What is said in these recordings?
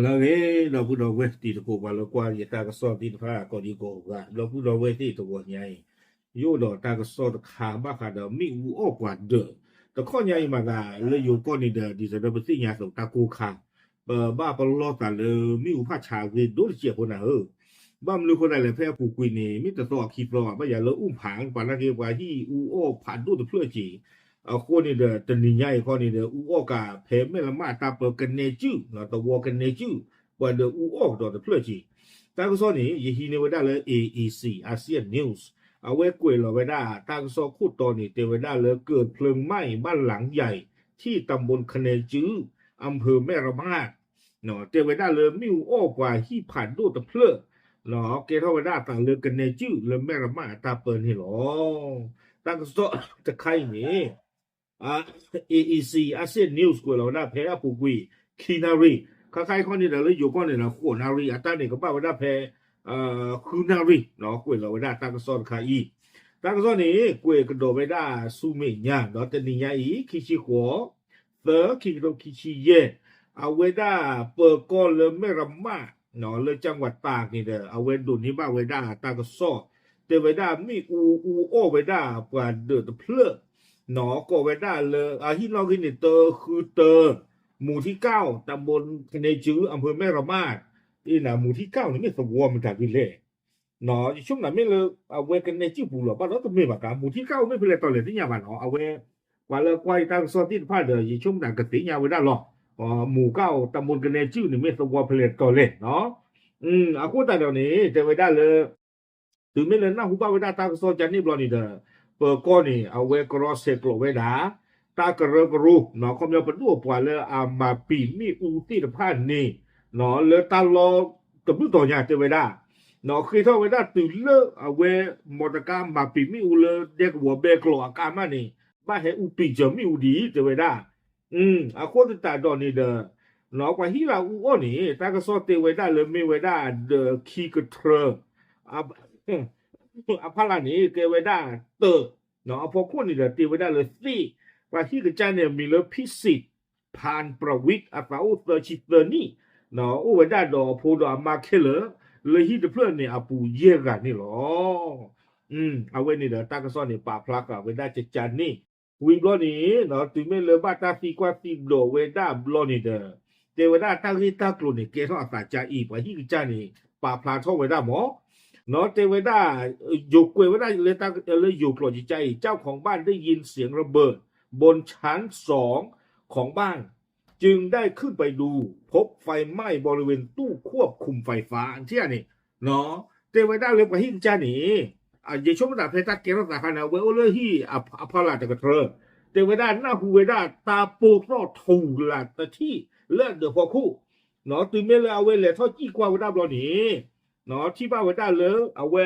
လၢအဂ့ၤ ဒီပုၢ်ဒီဝဲၢ်တံၤသကိး ပှၤလၢကွၢ်ယတၢ်ကစီၣ်သ့ၣ်တဖၣ် ကိးဒံကိးဂၤ ဒီပုၢ်ဒီဝဲၢ်သ့ၣ်တဂီၤညါအံၤ ယအိၣ်ဒီးတၢ်ကစီၣ်တခါ ဘၣ်ဃးဒီးမ့ၣ်အူအီၣ်ပှၤဒၢး တခီညါအံၤမၤသးလၢယိၤကီၢ်န့ၣ်ဒီး ဒ်သိးဒီးပသ့ၣ်ညါအသိး တၢ်ကိၢ်ခါ ပဘၣ်ပလီၢ်သးလၢမ့ၣ်အူဖးဆါအဂ့ၢ်ဒိၣ်တစဲးဖိနၤဧၢ, ဘၣ်မနုၤအဃိသတးလဲၣ် ဖဲအပူၤကွံာ်န့ၣ် မ့ၢ်တသီအခံသီဘၣ် ဘၣ်ယၤလၢအူၣ်ဖး ပှၤနာ်က့ ပှၤဟံၣ်အူအီၣ်ဖးဒိၣ်တဖျၢၣ်က့ၤ အဃိန့ၣ်ဒီး တနံၤညါအံၤခီန့ၣ်ဒီး အူအီၣ်ကးဖဲမဲၢ်လမၢ်အတၢ်ပၢကနဲစုၣ် သဝီကနဲစုၣ် ပှၤဒီးအူအီၣ်ကဒီးတဖျၢၣ်က့ၤ, တၢ်ကစီၣ်န့ၣ် ယဟံးန့ၢ်ဝဲဒၣ်လၢ A E C Asian News အဝဲကွဲးလီၤဝဲဒၣ်တၢ်ကစီၣ်ခိၣ်တီန့ၣ် တဲဝဲဒၣ်လၢကၢၢ်ဖျၢၣ်မၢ်အံၤ ဘၣ်လၢယၤအံၤ ထံၣ်တၢ်ဘိကနဲစုၣ် အၣ်ဖၢၣ်မဲၢ်လမၢ် တဲဝဲဒၣ်လၢမ့ၣ်အူအီၣ်ပှၤဟံၣ်ဖးဒိၣ်တဖျၢၣ် ကဲထီၣ်ဝဲဒၣ်အသးလၢကနဲစုၣ်လၢမဲၢ်လမၢ်အတၢ်ပၢန့ၣ်လီၤ. တၢ်ကစီၣ်တခါအံၤန့ၣ် A E C Asian News ကွဲးလီၤဝဲဒၣ်ဖဲအပူၤကွံာ် ခံနၣ်ရံၣ်, ခါခါအံၤခီန့ၣ်ဒီးလၢယိၤကီၢ်န့ၣ်ဒီး ဃိးနၣ်ရံၣ် အတၢ်န့ၣ်ကဘၣ်ဝဲဒၣ်ဖဲ ဃုနၣ်ရံၣ် ကွဲးလီၤဝဲဒၣ်တၢ်ကစီၣ်တခါအံၤ, တၢ်ကစီၣ်န့ၣ် ကွဲးကဒီးဝဲဒၣ်ဆူမဲာ်ညါ ဒီးတနံၤညါအံၤ ခံဆံဃိး သၢ ခံကထိခံဆံယဲၢ် အဝဲဒၣ်ပၢၤကီၢ်လၢမဲၢ်လမၢ် လၢကၠၣ်ဝးတးန့ၣ်ဒီး အဝဲဒိးန့ၢ်ဘၣ်ဝဲဒၣ်တၢ်ကစီၣ် တဲဝဲဒၣ်မ့ၣ်အူအူအီၣ်ဝဲဒၣ်ပှၤဒၢးတဖျၢၣ် ကိးဝဲဒၣ်လၢ အဟံၣ်နီၣ်ဂံၢ်န့ၣ် တၢ ဃု တၢ မူၤထံကၣ် တၢ်ဘိကနဲစုၣ် အၣ်ဖၢၣ်မဲၢ်လမၢ် အ့ၣ်နၤ မူၤထံကၣ်န့ၣ်မ့ၢ်သဝီမတၤဒ်လဲၣ် ယဆိကမိၣ်မ့ၢ်လၢ အဝဲကနဲစုၣ်ပူၤလီၤ ဘၣ်ဒီးတမ့ၢ်ဘၣ်ကါ မူၤထံကၣ်အိၣ်မ့ၢ်ဖဲလဲၣ်တီလဲၣ်သ့ၣ်ညါဘၣ်နီၤ အဝဲ ပှၤလၢကွၢ်ယတၢ်ကစီၣ်သ့ၣ်တဖၣ်ဒီး ယဆိကမိၣ်တၢ်ကသ့ၣ်ညါဝဲဒၣ်လီၤ မူၤကၣ်အိၣ် တၢ်ဘိကနဲစုၣ်န့ၣ်မ့ၢ်သဝီဖဲလဲၣ်တီလဲၣ်နီၤ အဃိသတးဒီးန့ၣ် တဲဝဲဒၣ်လၢ တုၤမ့ၢ်လၢနၢ်ဟူဘၣ်ဝဲဒၣ်တၢ်ကစီၣ်ကန့ၣ်ဘျီန့ၣ်ဒီး ပၢၤကီၢ်န့ၣ် အဝဲကရီဆဲးကျိးဝဲဒၣ် တၢ်ကရၢကရိ ခီပညီပဒိၣ်ပှၤလၢအမၤပံာ်မ့ၣ်အူသ့ၣ်တဖၣ်န့ၣ် လၢတၢ်လီၢ်တဘျုးတီၤညါတဲဝဲဒၣ် ဃ့ထီၣ်ဝဲဒၣ်တုၤလၢအဝဲ မီတကါမၤပံာ်မ့ၣ်အူလၢဒဲကဝီၤဘဲကျိးအကါမးန့ၣ် ဘၣ်ဟဲအူပံာ်စၢၤမ့ၣ်အူဒံးတဲဝဲဒၣ် အဃိသတးဒီးန့ၣ်ဒီး ပှၤဟံၣ်လၢအူအီၣ်န့ၣ် တၢ်ကစီၣ်တဲဝဲဒၣ်လၢမ့ၢ်ဝဲဒၣ်ဒီးခံကထြၢ အဖီလာ်န့ၣ် ကဲဝဲဒၣ်တၢး အဖီခိၣ်န့ၣ်ဒီးတဲဝဲဒၣ်လၢသ့ၣ် ပှၤဟံၣ်ကစၢ်န့ၣ် အမံၤလၢ ဖံစံး ဖၢၣ်ပြဝံး အသးအိၣ်သၢဆံသၢနံၣ် အိၣ်ဝဲဒၣ်ဒီးအဖိဒီးအမါခဲလၢာ် လၢဟံၣ်တဖျၢၣ်န့ၣ်အပူၤယဲၢ်ဂၤန့ၣ်လီၤ. အဝဲန့ၣ်ဒီးတၢ်ကစီၣ်န့ၣ် ပာ်ဖျါဃာ်ဝဲဒၣ်ကကါန့ၣ် ဝံၤဘျီန့ၣ် တုၤမ့ၢ်လၢဘၣ်တၢ်သံကွၢ်သံဒိးဝဲဒၣ်ဘျီန့ၣ်ဒီး တဲဝဲဒၣ်တၢ်ဂ့ၢ်တၢ်ကျိၤန့ၣ် ကဲထီၣ်အသးကါအံၤ ပှၤဟံၣ်ကစၢ်န့ၣ် ပာ်ဖျါထီၣ်ဝဲဒၣ်မး နီၢ်တဲဝဲဒၣ် ယိၤကွဲးဝဲဒၣ်လၢယိၤကျိာ်ကကါအံၤ เจ้าของบ้านได้ยินเสียงระเบิดบนชั้นสองของบ้าน จึงได้ขึ้นไปดูพบไฟไหม้บริเวณตู้ควบคุมไฟฟ้า ထံၣ်ဧါန့ၣ် တဲဝဲဒၣ်လၢပှၤဟံၣ်ကစၢ်န့ၣ် ယဆိကမိၣ်တၢ်ဖဲတၢ်ကဲထီၣ်သးခါန့ၣ် အဝဲအိၣ်လၢဟံၣ်အဖီလာ်တကထြၢ တဲဝဲဒၣ်နၢ်ဟူဝဲဒၣ်တၢ်ပိၢ်သီၣ်ထူလၢ်တထံၣ်လၢအဒၢးဖီခိၣ် တုၤမ့ၢ်လၢအဝဲလဲၤထီၣ်စံၣ်ကွၢ်ဝဲဒၣ်ဘျီန့ၣ် ထံၣ်ဘၣ်ဝဲဒၣ်လၢအဝဲ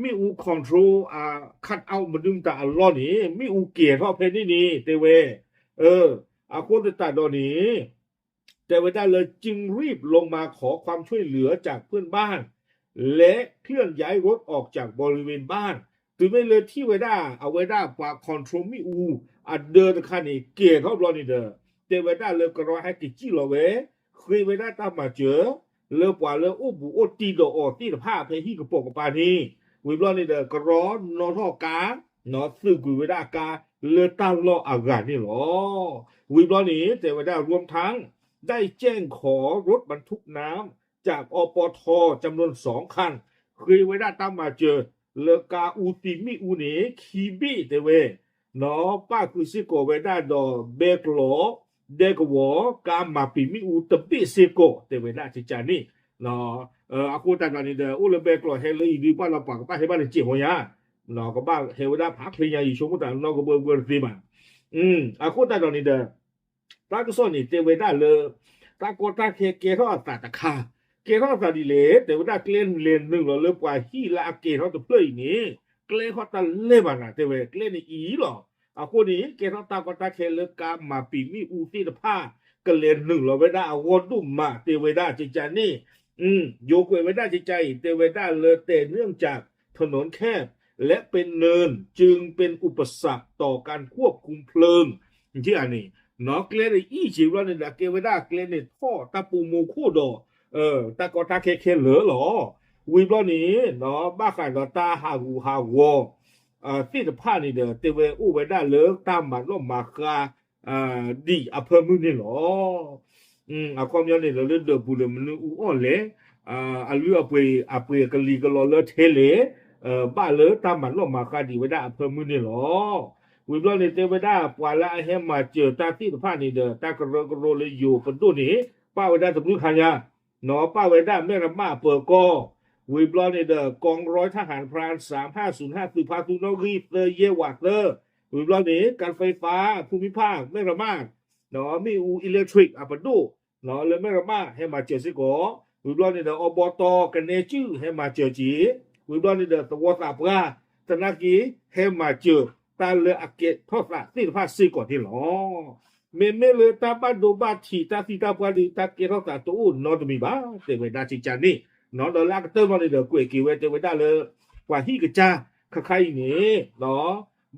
မ့ၣ်အူ control အ cut out မနုၤမတၤအလီၢ်န့ၣ် မ့ၣ်အူကဲၤထီၣ်ဖဲန့ၣ်န့ၣ် တဲဝဲ အဃိသတးဒီးန့ၣ် တဲဝဲဒၣ်လၢ จึงรีบลงมาขอความช่วยเหลือจากเพื่อนบ้าน และเคลื่อนย้ายรถออกจากบริเวณบ้าน တုၤမ့ၢ်လၢထံၣ်ဝဲဒၣ် အဝဲဒၣ်ပှၤ control မ့ၣ်အူ အဒၢးတခါန့ၣ် ကဲၤထီၣ်ဘျီန့ၣ်ဒီး တဲဝဲဒၣ်လၢကရီဟဲက့ၤစံၣ်လီၤဝဲ ဃ့ဝဲဒၣ်တၢ်မၤစၢၤ လၢပှၤလၢအိၣ်ဘူးအိၣ်တံၢ်ဒီးအီၤသ့ၣ်တဖၣ်ဖဲဟံၣ်ကပိာ်ကပၤန့ၣ် ဝံၤဘျီန့ၣ်ဒီး ကရီနီၣ်ထီၣ်ကါ သုးကွံာ်ဝဲဒၣ်အကါလၢတၢ်လီၢ်အဂၤန့ၣ်လီၤ. ဝံၤဘျီန့ၣ် တဲဝဲဒၣ် รวมทั้ง ได้แจ้งขอรถบรรทุกน้ำจาก อปท จำนวนสองคัน ဃ့ဝဲဒၣ်တၢ်မၤစၢၤ လၢကါအူသံမ့ၣ်အူန့ၣ် ခံဘ့ၣ်တဲဝဲ ပၣ်ဃုာ်စ့ၢ်ကီးဝဲဒၣ်ဒီးဘဲကျိး ဒဲကဝီၤ ကါမၤပံာ်မ့ၣ်အူတဘ့ၣ်စ့ၢ်ကီး တဲဝဲဒၣ်ကကါန့ၣ် အဃိသတးဒီးန့ၣ်ဒီး အိၣ်လၢဘဲကျိးဟဲလၢအံၤဒုး ပှၤလီၤပှၤကဘၣ်ဟဲဘၣ်တစဲးမီၤညါ ကဘၣ်ဟဲဝဲဒၣ်ဖးချ့ညါ ယဆိကမိၣ်တၢ်နီၢ်ကဘၢဘၢတသ့ဘၣ် အဃိသတးဒီးန့ၣ်ဒီး တၢ်ကစီၣ်န့ၣ်တဲဝဲဒၣ်လၢ တၢ်ကီတၢ်ခဲကဲထီၣ်အသးတခါ ကဲထီၣ်အသးဒ်လဲၣ် တဲဝဲဒၣ်ကျဲလဲၤနုာ်လီၤလၢပှၤဟံၣ်လၢအကဲၤထီၣ်တဖျၢၣ်အံၤန့ၣ် ကျဲခီတၢ်လဲၢ်ဘၣ်နၤ တဲဝဲကျဲန့ၣ်အံၤလီၤ. အဃိန့ၣ် ကဲထီၣ်တၢ်ကီတၢ်ခဲလၢကါမၤပံာ်မ့ၣ်အူသ့ၣ်တဖၣ် ကလဲၤနုာ်လီၤဝဲဒၣ်အဂီၢ်ဒိၣ်မး တဲဝဲဒၣ်ကကါန့ၣ် ယိၤကွဲးဝဲဒၣ်ကကါအံၤ တဲဝဲဒၣ်လၢ แต่เนื่องจากถนนแคบและเป็นเนิน จึงเป็นอุปสรรคต่อการควบคุมเพลิง ထံၣ်ဧါန့ၣ် ကျဲန့ၣ်အံၣ်စ့ၤဘျီန့ၣ်ဒီး ကဲဝဲဒၣ်ကျဲန့ၣ်ထီၣ်တၢ်ပိာ်မိၢ်ခိၣ်ဒီး တၢ်ကီတၢ်ခဲခဲလၢာ်လီၤ. ဝံၤဘျီန့ၣ် ဘၣ်ဃးဒီးတၢ်ဟးဂူာ်ဟးဂီၤ သ့ၣ်တဖၣ်န့ၣ်ဒီး တဲဝဲအိၣ်ဝဲဒၣ်လၢတၢ်မၤနီၣ်မၤဃါ ဒံးအဖၢမုၢ်န့ၣ်လီၤ. အခီပညီန့ၣ်ဒီး လၢဒၢးပူၤန့ၣ်မနုၤအူအီၣ်လဲၣ်, အလုၢ်အပှ့ၤအပှ့ၤကလံၤကလီလၢထဲလဲၣ်, ဘၣ်လၢတၢ်မၤနီၣ်မၤဃါဒံးဝဲဒၣ်အဖၢမုၢ်န့ၣ်လီၤ. ဝံၤဘျီန့ၣ် တဲဝဲဒၣ်ပှၤလၢအဟဲမၤစၢၤတၢ်သ့ၣ်တဖၣ်န့ၣ်ဒီး တၢ်ကရၢကရိလၢယိၤပဒိၣ်န့ၣ် ပၣ်ဝဲဒၣ်တဘျုးခါညါ ပၣ်ဝဲဒၣ်မဲၢ်ရမၣ်အပၢၤကီၢ်, ဝံၤဘျီန့ၣ်ဒီး กองร้อยทหารพรานสามห้าศูนย์ห้า သုးဖါသူနီၣ်ဂံၢ်သၢယဲၢ်ဝးသၢ, ဝံၤဘျီန့ၣ် การไฟฟ้าภูมิภาค မဲၢ်ရမၣ် မ့ၣ်အူ electric အပဒိၣ် လၢမဲၢ်ရမၣ်ဟဲမၤစၢၤစ့ၢ်ကီး, ဝံၤဘျီန့ၣ်ဒီး อบต. ကနဲစုၣ်ဟဲမၤစၢၤက့ၤ, ဝံၤဘျီန့ၣ်ဒီး သဝီသးပှၢ် သနာ်က့ ဟဲမၤစၢၤတၢ်လၢအကဲထီၣ်သးသ့ၣ်တဖၣ်စ့ၢ်ကီးန့ၣ်လီၤ. မ့မ့ၢ်လၢတၢ်ဘၣ်ဒိဘၣ်ထံးတၢ်သံတၢ်ပှၢ်ဒီး တၢ်ကဲထီၣ်သးတအိၣ်နီတမံၤဘၣ် တဲဝဲဒၣ်ကကန့ၣ်, ဒီးလၢအကတၢၢ်ဘျီန့ၣ်ဒီး ကွဲးက့ၤဝဲတဲဝဲဒၣ်လၢ ပှၤဟံၣ်ကစၢ်ခါခါအံၤန့ၣ်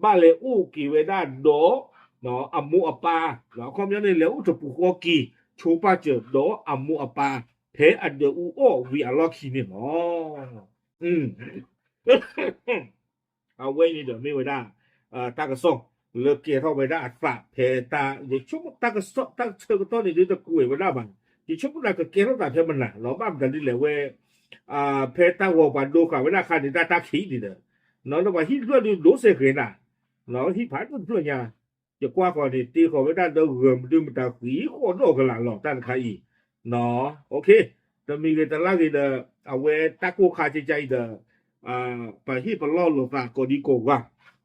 ဘၣ်လဲၤအိၣ်က့ၤဝဲဒၣ်ဒီး အမိၢ်အပၢ်, အခီပညီန့ၣ် လဲၤအိၣ်တပူၤဃီက့ၤ ဆိပာ်စၢၤဒီးအမိၢ်အပၢ် ဖဲအဒၢးအူအီၣ်ဝံၤအလီၢ်ခံန့ၣ်လီၤ. အဝဲအံၤန့ၣ်ဒီးမ့ၢ်ဝဲဒၣ် တၢ်ကစီၣ်လၢကဲထီၣ်ဝဲဒၣ်အသးဖဲတၢ် ယဆိကမိၣ်တၢ်ကစီၣ်တၢ်ဆၢကတီၢ်န့ၣ်ဒ်တကွဲးဝဲဒၣ်ဘၣ်, ယဆိကမိၣ်ဒၣ်ကကဲထီၣ်သးဖဲမနၤလီၤ. ဘၣ်မတၤဒ်လဲၣ်ဝဲ ဖဲတၢ်ဂီၤပှၤဒိဃာ်ဝဲဒၣ်ခါန့ၣ် တၢ်တၢ်ခံးန့ၣ်ဒီး နီၢ်နီၢ်ပှၤဟံၣ်တဖျၢၣ်ဒုးဒိးစဲးဃဲၤနၤ, ဟံၣ်ဖးဒိၣ်တဖျၢၣ်ညါ ယကွၢ်ဃီၤန့ၣ် တ့ဃီၤဝဲဒၣ်ဒီးဂၢၢ်မဒုမတၤဃံးဃီၣ်နီၣ်ကလာ်လီၤ တၢ်တခါအံၤ, တမံၤဂ့ၤတလါဂ့ၤဒီး အဝဲတၢ်ကိၢ်ခါကကါအံၤဒီး ပဟ့ၣ်ပလီၢ်လိာ်သးကိးဒံကိးဂၤ,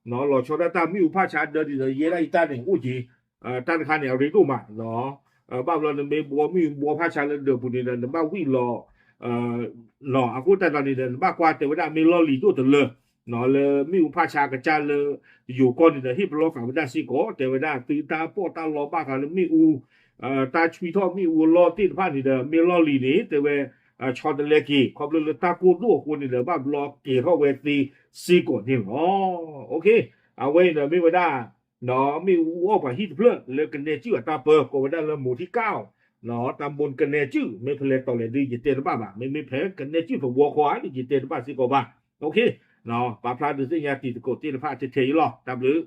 လီၤဆီဒၣ်တၢ်မ့ၣ်အူဖးဆါဒၢဒ်ဒီး ယဲဒၣ်ယတၢ်န့ၣ်အိၣ်က့ၤ, တၢ်တခါန့ၣ် အရ့ဒိၣ်မး, ဘၣ်ဘျီနမ့ၢ်ဘှီမ့ၣ်အူဘှီဖးဆါလၢဒၢးပူၤန့ၣ်ဒီး နဘၣ်ဝံၣ်လီၤ အဃိတၢ်ဒီးန့ၣ်ဒီး နဘၣ်ကွၢ်တဲဝဲဒၣ်မ့ၢ်လီၢ်လံၤဒိၣ်တလၢ လၢမ့ၣ်အူဖးဆါကစၢ်လၢ ယိၤကီၢ်န့ၣ်ဒီး ဟ့ၣ်ပလီၢ်ဃာ်ဝဲဒၣ်စ့ၢ်ကီး တဲဝဲဒၣ်သုတၢ်ပီးတၢ်လီဘၣ်ဃးလၢမ့ၣ်အူ တၢ်ဆွံထီၣ်မ့ၣ်အူအလီၢ်သ့ၣ်တဖၣ်န့ၣ်ဒီး မ့ၢ်လီၢ်လံၤန့ၣ် တဲဝဲ ဆီတလဲက့ၤ ခီဖျိလၢတၢ်ကိၢ်ဒိၣ်အဃိန့ၣ်ဒီး ဘၣ်ဘျီကဲၤထီၣ်ဝဲသ့စ့ၢ်ကီးန့ၣ်လီၤ. အဝဲအံၤဒီးမ့ၢ်ဝဲဒၣ် မ့ၣ်အူအီၣ်ပှၤဟံၣ်တဖျၢၣ်လၢကနဲစုၣ်အတၢ်ပၢ ကိးဝဲဒၣ်လၢ หมู่ที่เก้า တၢ်မူကနဲစုၣ် မ့ၢ်ဖဲလဲၣ်တီၤလဲၣ်ဒ်ယတဲတဘၣ်ဘၣ်, မ့မ့ၢ်ဖဲကနဲစုၣ်သဝီဃီဧါဒ်ယတဲတဘၣ်စ့ၢ်ကီးဘၣ်. ပာ်ဖျါဒုးသ့ၣ်ညါတံၤသကိးသ့ၣ်တဖၣ်ထဲထဲအံၤလီၤ. တၢ်ဘျုး